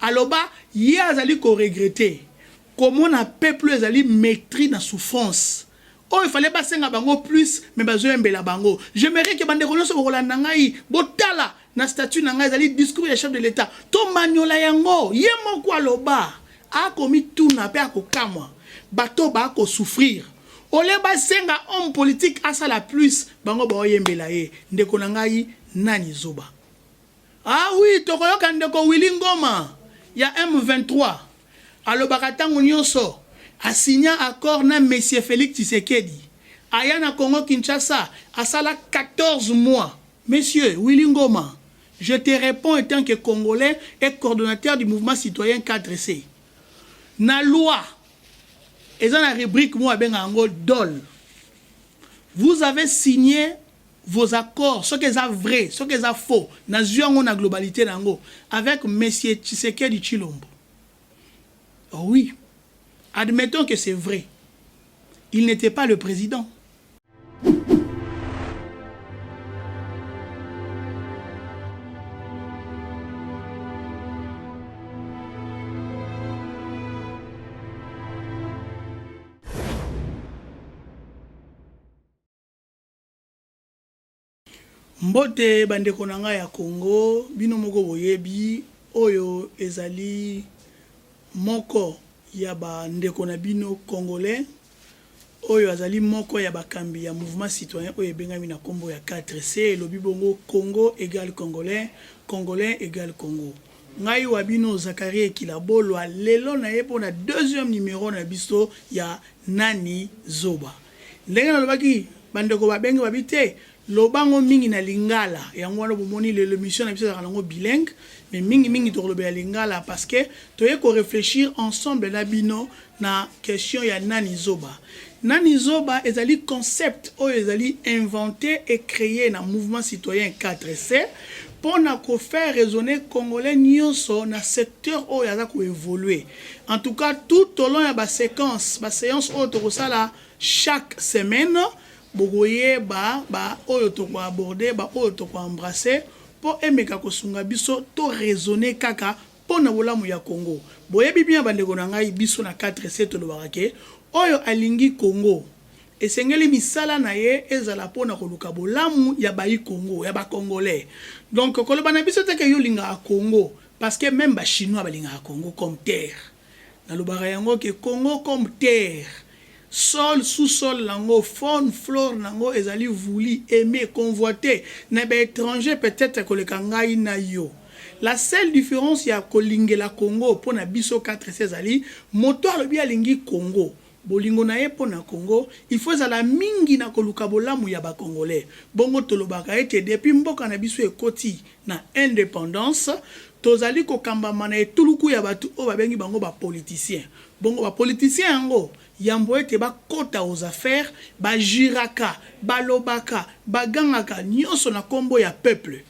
Aloba ye azali ko regretter komona peuple oyo ezali maitris na souffrance oyo fallait basenga bango plus mais bazoyembela bango. J'aimerais que bandeko nionso bokolanda ngai botala na statut na ngai ezali discours ya chef de l'Etat tomaniola yango ye moko aloba akomituna pe akokamwa bato ba ko souffrir au lieu basenga homme politique asala plus bango baoyembela ye ndeko na ngai nani zoba. Ah oui tokoyoka ndeko Willy Ngoma ya M23 alobaka tango nionso a signa accord na monsieur Felix Tshisekedi aya na Congo Kinshasa asala 14 mois monsieur Willy Ngoma je te reponds etant que congolais et coordonnateur du mouvement citoyen 4C na loi eza na rubrique moko babengaka yango dol vous avez signe vos accords soki eza vrai soki eza faux nazui yango na globalite na yango avec monsieur Tshisekedi Tshilombo oui admettons que c'est vrai il n'etait pas le president. Mbote ba ndeko na ngai ya Congo, bino moko boyebi oyo ezali moko ya ba ndeko na bino congolais oyo azali moko ya bakambi ya mouvement citoyen oyo ebengami na kombo ya 4C, elobi bongo Congo egal congolais, congolais egal Congo. Ngai wa bino Zacharie Ekilabolwa, lelo naye pona deuxième numero na biso ya Nani Zoba. Ndenge nalobaki ba ndeko ba bengi babi te loba ngo mingi na lingala yango wana bomoni lelo emission na biso ezalaka nango bilingue mais mingi mingi tokolobela lingala parce que toye ko reflechir ensemble na bino na question ya nani zoba. Nani zoba ezali concept oyo ezali invente et cree na mouvement citoyen 4C pona ko faire raisonner congolais nionso na secteur oyo aza ko evoluer. En tout cas tout au long ya ba sequences, ba seances oyo tokosala chaque semaine, bokoyeba ba oyo toko aborder, ba oyo toko embrasser po emeka kosunga biso to raisonner kaka po na bolamu ya Congo. Boyebi bien ba ndeko na ngai biso na 4C tolobaka ke oyo alingi Congo esengeli misala na ye ezala po na koluka bolamu ya bayi Congo, ya ba Congolais. Donc koloba na biso te ke yo olingaka Congo Parce que meme ba chinois balingaka Congo comme terre. Nalobaka yango que Congo comme terre, sol, sous sol nango, faune, flore nango ezali voulu, aime, convoite na ba etrangers peut-etre koleka ngai na yo. La seule difference ya kolingela Congo mpo na biso 4C ezali moto alobi alingi Congo, bolingo na ye mpo na Congo il faut ezala mingi na koluka bolamu ya ba Congolais. Bongo tolobaka ete depuis mboka na biso ekoti Na independance, tozali kokambama na etuluku ya bato oyo babengi bango ba politiciens. Bongo ba politiciens yango, yambo ete bakota aux affaires, ba juraka, balobaka, bagangaka, nionso na kombo ya peuple.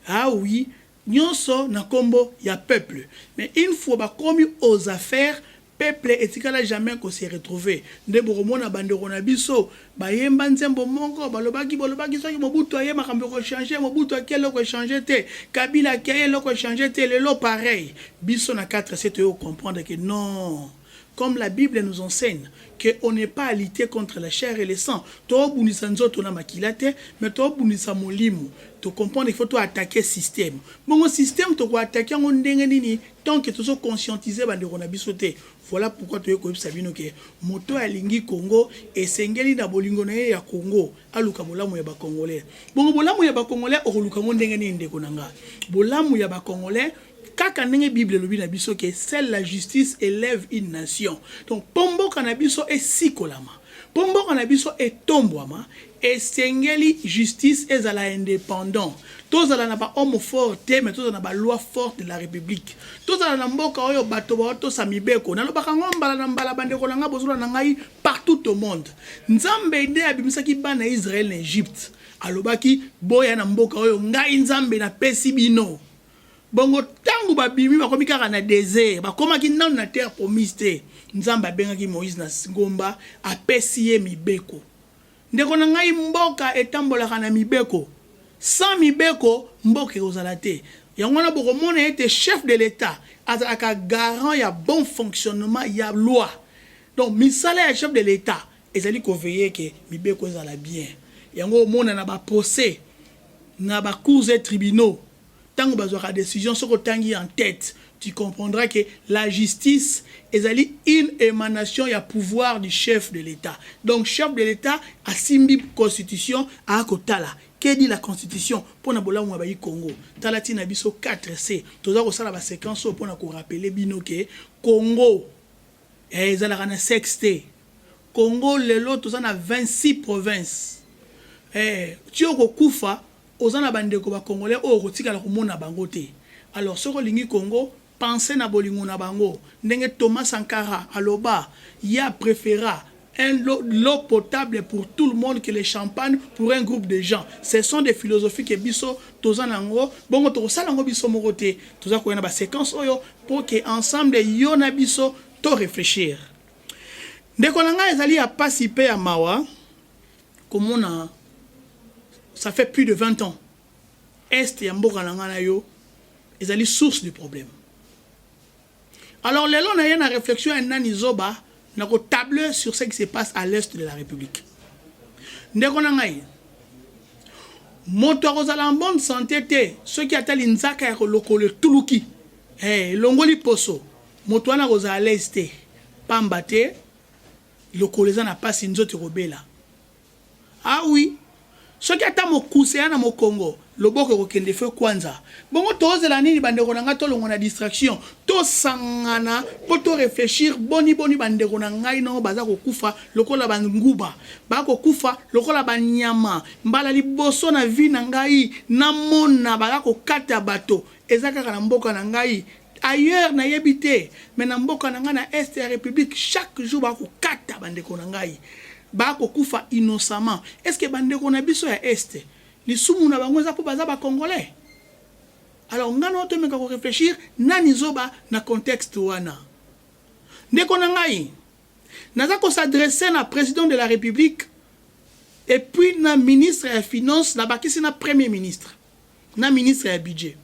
Ah oui, nionso na kombo ya peuple. Mais une fois bakomi aux affaires, Peuple etikala jamais ko se retrouver nde bokomona ba ndeko na biso bayemba nzembo moko balobaki bolobaki soki Mobutu aye makambo eko changer Mobutu ake eloko e changer te Kabila akeyi eloko e changer te lelo pareil biso na 4C toye ko comprendre que non comme la bible nous enseigne que on n'est pas à lutter contre la chair et le sang tobundisa nzoto na makila te mais tobundisa molimo to comprendre il faut to attaquer système bongo système toko attaquer yango ndenge nini Tant que tozo conscientiser ba ndeko na biso te, voilà pourquoi toye koyebisa bino que moto oyo alingi Congo esengeli na bolingo na ye ya Congo aluka bolamu ya ba Congolais. Bongo bolamu ya ba Congolais okoluka yango ndenge nini ndeko na nga? Bolamu ya ba Congolais kaka ndenge Bible elobi na biso que seule la justice elève une nation. Donc po mboka na biso esikolama, po mboka na biso etombwama, Esengeli justice ezala independant. Tozala na ba hommes forts te mais tozala na ba lois fortes de la republique. Tozala na mboka oyo bato baotosa mibeko. Nalobaka yango mbala na mbala bandeko na ngai bozolanda ngai partout au monde. Nzambe nde abimisaki bana ya Israël na Egypte. Alobaki boya na mboka oyo ngai Nzambe napesi bino. Bongo tango babimi bakomi kaka na desert, bakomaki nanu na terre promise te. Nzambe abengaki Moïse na ngomba apesi ye mibeko. Ndeko na ngai mboka etambolaka na mibeko sans mibeko mboka ekozala te. Yango wana bokomona ete chef de l'Etat azalaka garant ya bon fonctionnement ya loi. Donc misala ya chef de l'Etat ezali ko veiller que mibeko ezala bien. Yango omona na ba procès, na ba cours et tribunaux, tango bazwaka decision soki otangi en tete, tu comprendras que la justice ezali une emanation ya pouvoir du chef de l'Etat. Donc chef de l'Etat asimbi constitution aya kotala que dit la constitution pona bolamu ya bayi Congo. Tala ti na biso 4C toza kosala ba sequences oyo pona ko rappeler bino que Congo ezalaka na sexe te. Congo lelo toza na 26 provinces. Ti okokufa oza na ba ndeko ba congolais oyo okotikala komona bango te. Alors soki olingi Congo, pense na bolingo na bango. Ndenge Thomas Sankara aloba, ye a prefera un l'eau potable pour tout le monde que le champagne pour un groupe de gens. Ce sont des philosophies que biso toza na yango, bongo tokosala yango biso moko te. Toza koya na ba sequences oyo pour que ensemble yo na biso to reflechir. Ndeko na ngai, ezali ya pasi pe ya mawa komona ça fait plus de 20 ans est ya mboka na ngai na yo ezali source du problème. Alors lelo na ye na réflexion ya nani zoba na kotable sur ce qui se passe à l'est de la République. Ndeko na ngai, moto akozala en bonne santé te soki atali nzaka ya lokolo etuluki, elongoli poso, moto wana akozala à l'aise te, pamba te lokolo eza na pasi, nzoto ekobela. Ah oui, soki ata mokuse ya na mokongo, loboko ekokende fe kwanza. Bongo tozela nini, bandeko na ngai? Tolongwa na distraction, tosangana mpo toréfléchir boni boni bandeko na ngai nango baza kokufa lokola banguba, bakokufa lokola banyama. Mbala liboso na vie na ngai namona baza kokata bato, eza kaka na mboka na ngai. Ailleurs nayebi te, mais na mboka na ngai, na est ya République, chaque jour bakokata bandeko na ngai, bakokufa innocemment. Est ce que bandeko na biso ya est, lisumu na bango eza mpo baza bacongolais? Alors ngai na tomeka koréfléchir nani zoba na contexte wana. Ndeko na ngai, naza kos'adresser na président de la République et puis na ministre ya finance, nabakisi na premier ministre na ministre ya budget.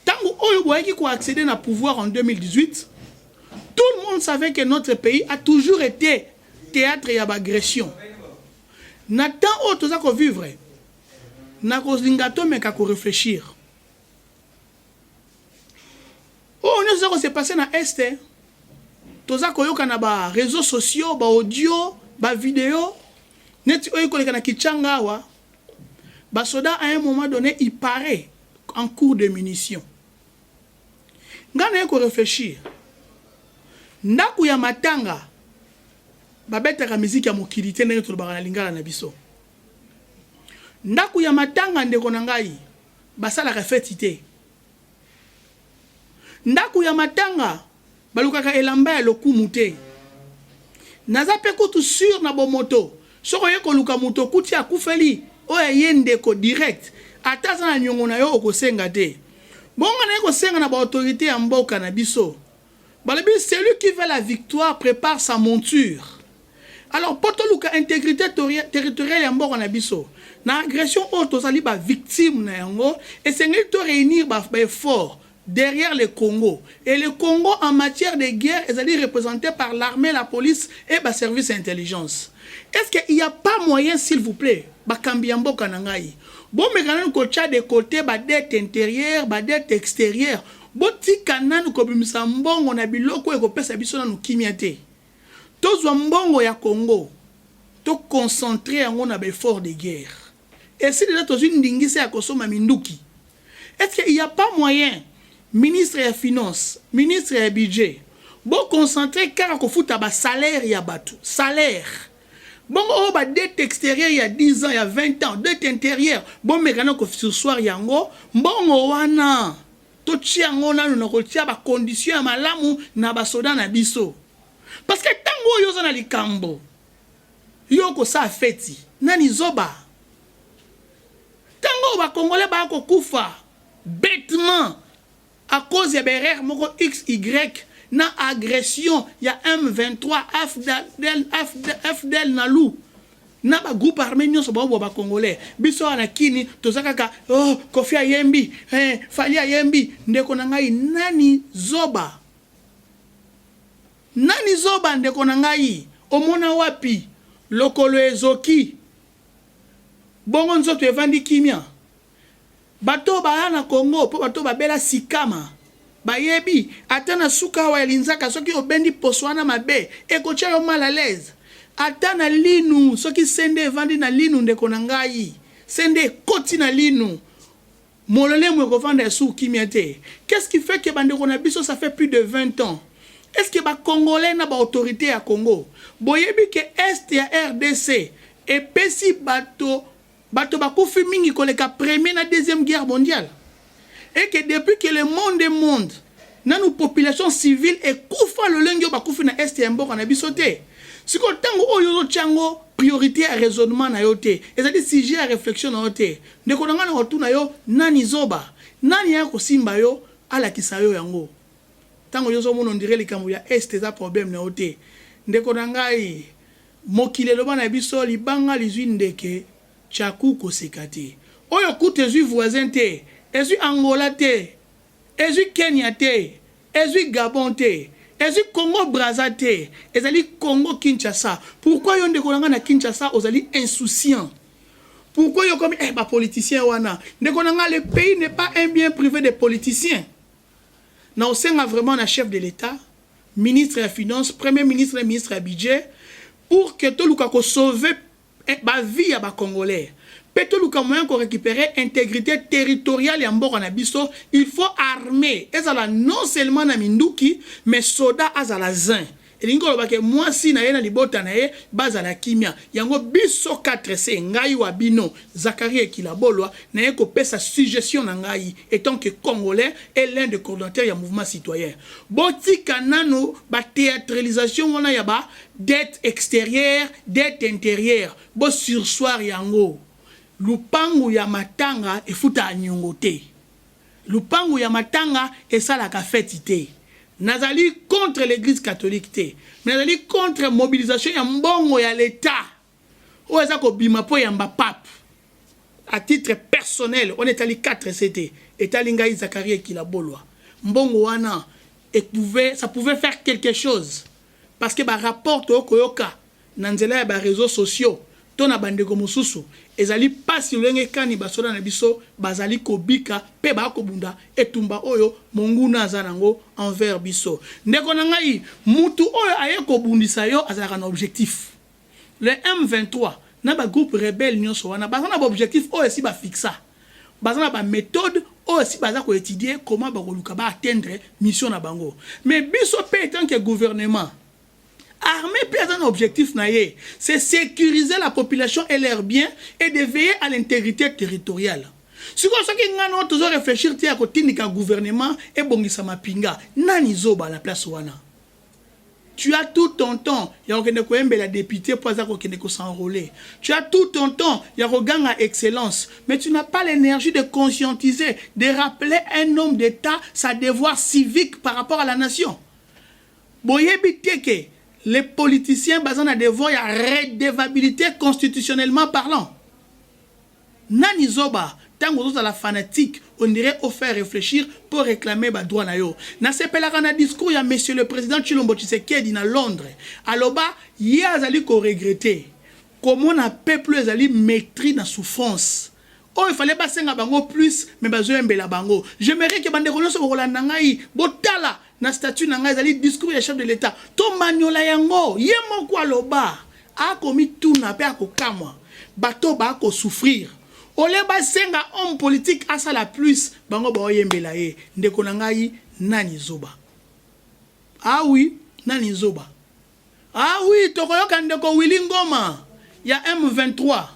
Ntango oyo boyaki koaccéder na pouvoir en 2018, tout le monde savait que notre pays a toujours été théâtre ya baagression. Na temps oyo toza kovivre, na kolinga tomeka koréfléchir oyo nyonso eza kose passer na est. Toza koyoka na baréseaux sociaux baaudio, bavideo neti oyo ekoleka na Kichanga awa. Basoda, à un moment donné, il paraît en cours de munitions. Ngai naye koréfléchir, ndako ya matanga babetaka miziki ya mokili te. Ndenge tolobaka na lingala na biso, ndako ya matanga, ndeko na ngai, basalaka feti te. Ndako ya matanga balukaka elamba ya lokumu te. Naza mpe kutu sur na bomoto, soki oye koluka moto, okuti akufeli oyo aye ndeko direct, ata aza na niongo na yo, okosenga te. Bongo naye kosenga na baautorité ya mboka na biso. Balobi: "Celui qui veut la victoire prépare sa monture." Alors mpo toluka intégrité territoriale ya mboka na biso na agression oyo tozali bavictime na yango, esengeli to réunir baeffort derrière le Congo. Et le Congo, en matière de guerre, ezali représenté par l'armée, la police et ba service d'intelligence. Est-ce qu'il n'y a pas moyen, s'il vous plaît, bakambi ya mboka na ngai, bomeka nanu kotia de côté badette intérieure, badette extérieure, botika nanu kobimisa mbongo na biloko oyo ekopesa biso nanu kimia te. Tozwa mbongo ya Congo, toconcentre yango na baeffort de guerre. Esi deja tozwi ndingisa ya kosomba minduki. Est-ce qu'il n'y a pas moyen, ministre ya finance, ministre ya budget, boconcentre kaka kofuta basalaire ya bato, salaire? Bongo oyo badette extérieure ya 10 ans, ya 20 ans, dette intérieure, bomeka na kosurseoir yango. Mbongo wana totia yango nanu na kotia bacondition ya malamu na basoda na biso, parce que ntango oyo oza na likambo, yo okosala feti nani zoba? Ntango oyo bakongolais baya kokufa bêtement à cause ya baerreur moko xy na agression ya M23 AFDL, AFDL, NALU. Na ba groupe arme nyonso baobwa ba Congolais. Biso awa na Kini toza kaka oh Koffi ayembi, eh Fally ayembi. Ndeko na ngai nani zoba? Nani zoba ndeko na ngai? Omona wapi lokolo ezoki bongo nzoto evandi kimia? Bato oyo baya na Congo po bato oyo babela sikama bayebi ata na suka awa ya linzaka soki obendi poso wana mabe ekotia yo mal à l'aise. Ata na linu soki sende evandi na linu ndeko na ngai sende ekoti na linu mololemo ekovanda lisusu kimia te. Qu'est ce qui fait que bandeko na biso ça fait plus de 20 ans est ce que ba congolais na ba autorites ya Congo boyebi que est ya rdc epesi bato Bato bakufi mingi koleka premier na deuxième guerre mondiale et que depuis que le monde est monde nanu population civile ekufa lolenge oyo bakufi na est ya mboka na biso te. Sikoyo tango oyo ozo tia yango priorite ya raisonnement na yo te, ezali sujet ya reflexion na yo te, ndeko na ngai nakotuna yo nani zoba? Nani aya kosimba yo alakisa yo yango? Tango yo ozo mona on dirait likambo ya est eza problème na yo te. Ndeko na ngai Mokili eloba na biso libanga lizui ndeke tshaku koseka te. Oyo kutu ezui voisin te, ezui Angola te, ezui Kenya te, ezui Gabon te, ezui Congo Brazza te, ezali Congo Kinshasa. Pourquoi yo ndeko na nga na Kinshasa ozali insouciant? Pourquoi yo okomi eh ba politiciens wana? Ndeko na nga le pays n'est pas un bien prive des politiciens. Nakosenga vraiment na chef de l'Etat ministre ya finance, premier ministre na ministre ya budget pour que toluka ko sauver ba vie ya ba congolais pe toluka moyen ko recuperer integrite territoriale ya mboka na biso, il faut armee ezala non seulement na minduki mais soda azala zin Elingi koloba ke mwasi na ye na libota na ye bazala kimia. Yango biso 4C, ngai wa bino, Zacharie Ekila Bolwa, naye kopesa suggestion na ngai etant que congolais et l'un des coordonnateurs ya mouvement citoyen. Botika nanu ba theatralisation wana ya ba dette exterieure, dette interieure. Bo surseoir yango. Lupangu ya matanga efutaka niongo te. Lupangu ya matanga esalaka feti te. Nazali contre l'eglise catholique te, mais nazali contre mobilisation ya mbongo ya l'etat oyo eza kobima po eyamba pape. A titre personnel, wana etali 4C te, etali ngai Zacharie Ekila Bolwa. Mbongo wana pouvait, ça pouvait faire quelque chose parce que ba rapports toyo koyoka na nzela ya ba reseaux sociaux to na bandeko mosusu, ezali pasi lolenge kani basoda na biso bazali kobika pe ba kobunda etumba oyo monguna aza nango envers biso. Ndeko na ngai, mutu oyo aye kobundisa yo azalaka na objectif. Le M23 na ba groupes rebelles nionso wana baza na ba objectifs oyo esi ba fixa. Baza na ba methodes oyo esi baza ko etudier comment bakoluka ba atteindre mission na bango. Mais biso pe etant que gouvernement, Armee pe aza na objectif na ye, c'est securiser la population et leurs biens et de veiller à l'integrite territoriale. Sikoyo soki nga na yo tozo reflechir te ya kotindika gouvernement ebongisa mapinga, nani zoba na place wana? Tu as tout ton temps ya kokende koyembela depute po aza kokende ko s'enroler. Tu as tout ton temps ya koganga excellence mais tu n'as pas l'energie de conscientiser, de rappeler un homme d'Etat sa devoir civique par rapport à la nation. Boyebi te que les politiciens baza na devoir ya redevabilite constitutionnellement parlant? Nani zoba tango ozozala fanatique on dirait o faire reflechir po reclamer ba droits na yo. Nasepelaka na discours ya monsieur le president Tshilombo Tshisekedi na Londres aloba ye azali ko regretter komona peuple oyo ezali maitris na souffrance oyo fallait basenga bango plus mais bazoyembela bango. J'aimerais que bandeko nionso bokolanda ngai botala Na statut na ngai ezali discours ya chef de l'etat to maniola yango ye moko aloba ako mituna pe ako kamwa bato ba ko souffrir au lieu ba senga homme politique asala plus bango bao yembela ye ndeko na ngai nani zoba ah oui nani zoba ah oui tokoyoka ndeko Willy Ngoma ya M23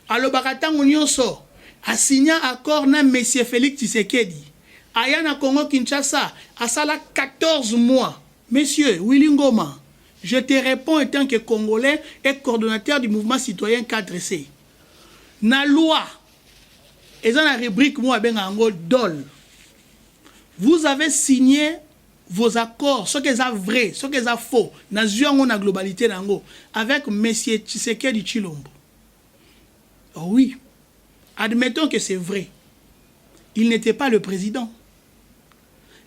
Alobaka tango nionso a signa accord na monsieur Felix Tshisekedi aya na Congo Kinshasa asala 14 mois monsieur Willy Ngoma je te reponds etant que congolais et coordonnateur du mouvement citoyen 4C na loi eza na rubrique moko babengaka yango dol vous avez signe vos accords soki eza vrai soki eza faux nazui yango na globalite na yango avec monsieur Tshisekedi Tshilombo. Oui, admettons que c'est vrai, il n'était pas le président.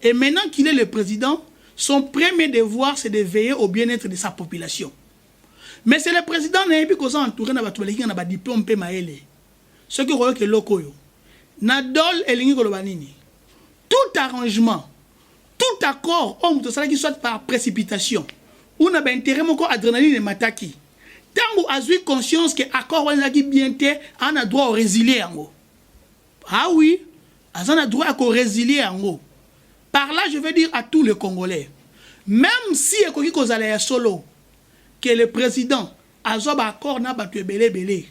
Et maintenant qu'il est le président, son premier devoir, c'est de veiller au bien-être de sa population. Mais c'est le président, nayebi koza entouré na bato baleki na badiplôme mpe mayele. Soki okoyoka eloko oyo na dol, elingi koloba nini? Tout arrangement, tout accord oyo moto asalaki, soit par précipitation ou na baintérêt moko, adrénaline emataki, ntango azwi conscience ke accord wana ezalaki bien te, aza na droit orésilier yango. Ah oui, aza na droit ya korésilier yango. Par là, je veux dire à tous les Congolais, même si ekoki kozala ya solo ke le président azwa baaccord na bato ebele ebele,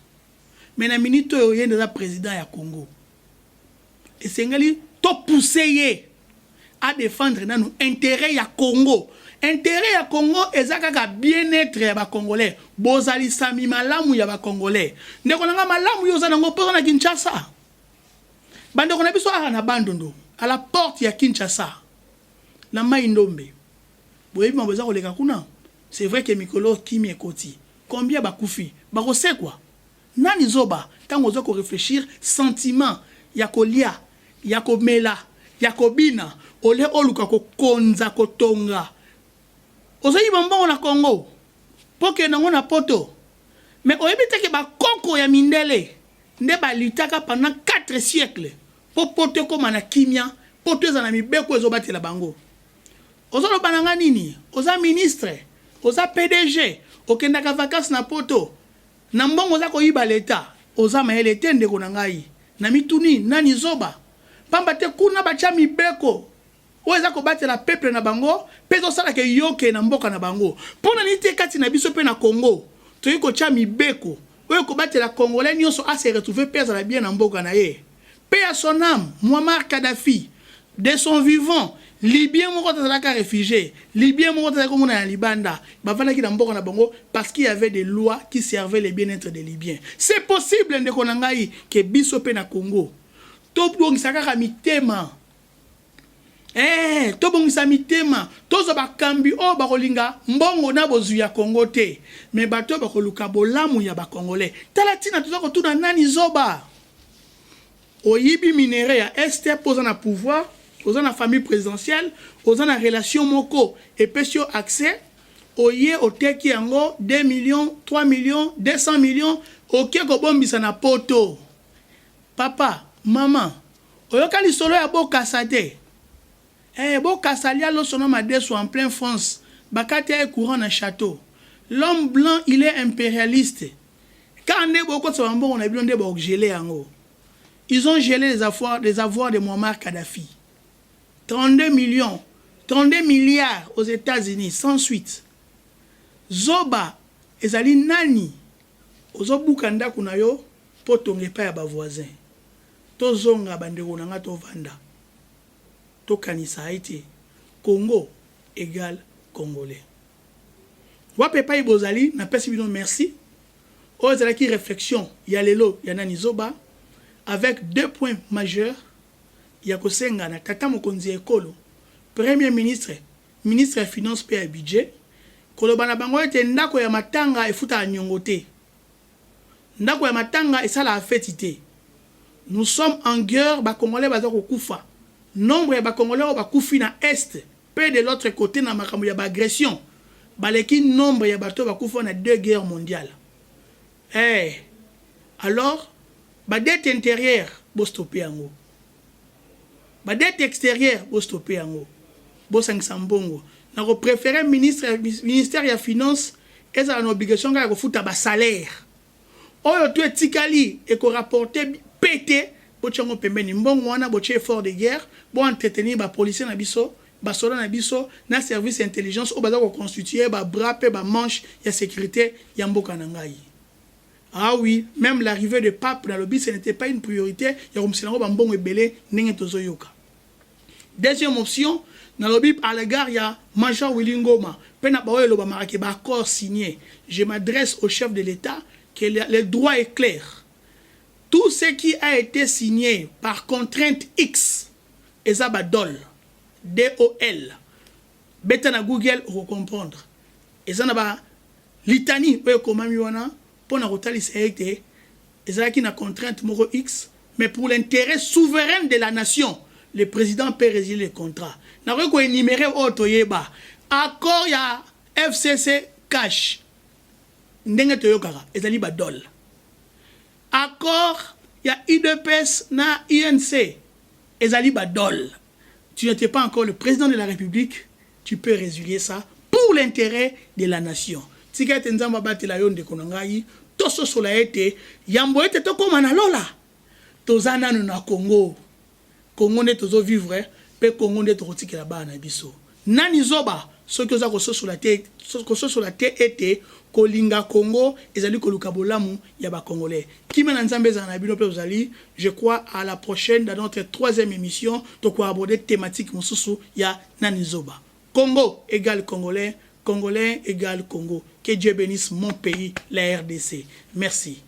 mais na minute oyo, ye nde aza président ya Congo. Esengeli topousse ye adéfendre nanu intérêt ya Congo. Intérêt ya Congo eza kaka bien-être ya Bacongolais, bozalisami malamu ya Bacongolais. Ndeko na nga, malamu yo oza nango mpoza na Kinshasa. Bandeko na biso awa na Bandundu, à la porte ya Kinshasa, na Mai Ndombe, boyebi mambo eza koleka kuna. C'est vrai ke mikolo kimi ekoti, combien bakufi, bakosekwa. Nani zoba? Ntango oza koréfléchir, sentiment ya kolia, ya komela, ya kobina, ole oluka kokonza, kotonga, ozoyiba mbongo na Congo mpo kende yango na Poto. Mais oyebi te ke bakoko ya mindele nde balitaka pendant 4 siècles mpo Poto ekóma na kimia, Poto eza na mibeko ezobatela bango. Ozoloba na nga nini? Oza ministre, oza PDG, okendaka vacances na Poto na mbongo oza koyiba leta. Oza mayele te, ndeko na ngai. Na mituni, nani zoba? Pamba te kuna batya mibeko oyo eza kobatela peuple na bango mpe ezosalaka yoke na mboka na bango. Mpo na nini te kati na biso mpe na Congo toyei kotya mibeko oyo kobatela Congolais nyonso ase retrouve mpe azala bien na mboka na ye? Paix à son âme, Muammar Kadhafi, de son vivant, Libyen moko azalaka réfugié, Libyen moko azalaki komona na libanda, bavandaki na mboka na bango parce qu'il y avait des lois qui servaient le bien-être des Libyens. C'est possible, ndeko na ngai, ke biso mpe na Congo tobongisa kaka mitema. Tobongisa mitema, tozwa bakambi oyo bakolinga mbongo na bozwi ya Congo te, mais bato oyo bakoluka bolamu ya Bacongolais. Tala ntina toza kotuna: nani zoba? Oyibi minerai ya Est mpo oza na pouvoir, oza na famille présidentielle, oza na relation moko epesi yo accès. Oye oteki yango 2 millions, 3 millions, 200 millions, oke kobombisa na Poto. Papa, mama, oyoka lisolo ya Bokasa te? Bokasa alia loso na madeso en plein France, bakati ya courant na château. L'homme blanc, il est impérialiste. Kaka nde bokotisa bambongo na bino nde baogeler yango. Ils ont gelé les avoirs de Muammar Kadhafi, 32 millions, 32 milliards aux États-Unis, sans suite. Zoba ezali nani? Ozobuka ndako na yo mpo tonga epai ya bavoisin. Tozonga, bandeko na nga, tovanda, tokanisa ete Congo égal Congolais. Wapi epai bozali, napesi bino merci. Oyo ezalaki réflexion ya lelo ya Nani Zoba, avec deux points majeurs ya kosenga na tata mokonzi ya ekolo, premier ministre, ministre ya finance mpe ya budget, koloba na bango ete ndako ya matanga efutaka niongo te, ndako ya matanga esalaka feti te. Nous sommes en guerre, Bacongolais baza kokufa. Nombre ya Bacongolais oyo bakufi na Est mpe de l'autre côté na makambo ya baagression baleki nombre ya bato oyo bakufa na deux guerres mondiales. Alors badette intérieure, bostope yango. Badette extérieure, bostope yango. Bosangisa mbongo. Nakopréféré ministre, ministère ya finance ezala na obligation kaka ya kofuta basalaire. Oyo to etikali ekorapporte pete, botia yango pembeni. Mbongo wana, botia effort de guerre, boentretenir bapolicier na biso, basoda na biso na service intelligence oyo baza koconstitue babras mpe bamanche ya sécurité ya mboka na ngai. Ah oui, même l'arrivée de pape, nalobi, ce n'était pas une priorité ya komisela yango bambongo ebele ndenge tozoyoka. Deuxième option, nalobi à l'égard ya major Willy Ngoma mpe na baoyo elobamaka ke baaccord signé, je m'adresse au chef de l'État que le droit est clair: tout ce qui a été signé par contrainte X eza badol, dol. Beta na Google, okocomprendre. Eza na balitani oyo ekomami wana mpo na kotalisa ete Ezalaki na contrainte moko X, mais pour l'intérêt souverain de la nation, le président peut résilier le contrat. Nakoki ko énumérer oyo toyeba. Accord ya FCC cash, ndenge toyokaka, ezali badole. Accord ya UDPS na UNC ezali badole. Tu n'étais pas encore le président de la République, tu peux résilier ça pour l'intérêt de la nation. Tika ete Nzambe abatela yo, ndeko na ngai. Tososola ete yambo ete tokóma na lola, toza nanu na Congo. Congo nde tozovivre, mpe Congo nde tokotikela bana na biso. Nani zoba soki oza kososola te ete kolinga Congo ezali koluka bolamu ya Bacongolais? Kimia na Nzambe ezala na bino. Mpe ozali, je crois, à la prochaine, dans notre troisième émission, tokoaborder thématique mosusu ya nani zoba. Congo égale Congolais, Congolais égale Congo. Que Dieu bénisse mon pays, la RDC. Merci.